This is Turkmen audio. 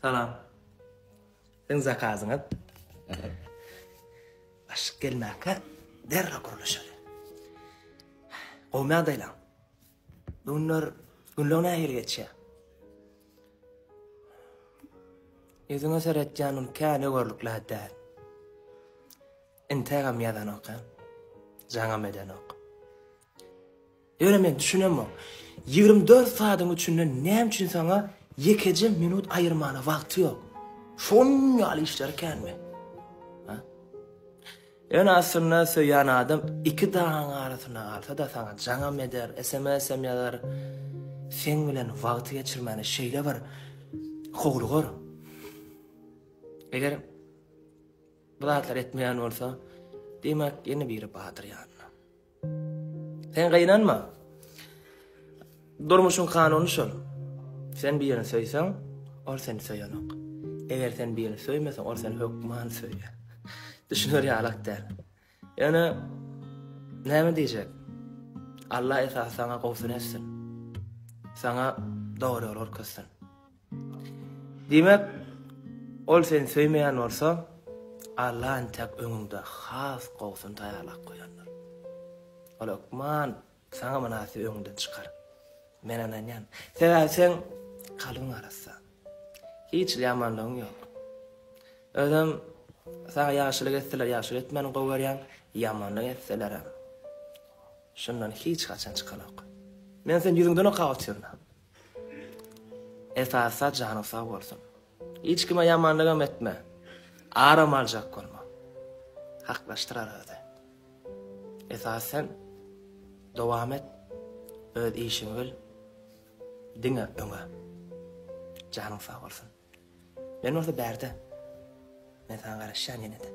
Salam. Siziň zakazyňyz. Başlyk gelmäkä derrew gürleşeli. Gowy ýagdaýlaň. Bu günler günleň nähili geçýär? Ýüzüňe seretýän ol kän öwerlikli däl. Intägem ýazanok, hä? Jaňam edenok. Ýöne men düşünemok. 24 saadyň içinde näme üçin saňa ýekeje minut aýyrmana wagty ýok? Şonuň ýaly işleri känmi? Ha? Ýöne aslynda söýýän adam iki dagyň arasynda galsa-da saňa jaňam eder, SMS-em ýazar. Seň bilen wagty geçirmäne şeýle bir howlugar. Eger bu zatlar etmeýän bolsa, diýmek ýene biri bardyr ýanynda. Sen gynanma. Durmuşyň kanuny şol. Sen birini söýseň, ol seni söýenok. Eger sen birini söýmeseň, ol seni hökman söýýär. Düşüner ýalak däl. Ýöne näme diýjek? Allah esasy saňa gowusyny etsin. Saňa dogry ýol görkezsin. Diýmek, ol seni söýmeýän bolsa, Alla entek öňüňde has gowusyny taýýarlap goýandyr. Ol hökman saňa mynasyp öňüňden çykar. Men ynanýan. Sebäbi seň kalbyň arassa. Hiç hili ýamanlygyň ýok. Özem saňa ýagşylyk etseler ýagşylyk etmäni gowy görýäň, ýamanlyk etselerem şundan hiç haçan çykanok. Men seni ýüzüňden okap otyryn. Esasy janyň sag bolsun. Hiç kime ýamanlygam etme. Aram aljak bolma. Haklaşdyrar özi. Esasy sen dowam et. Öz işiňi bil. Diňe öňe. Janyň sag bolsun. Men bolsa bärde. Men saňa garaşýan ýene-de.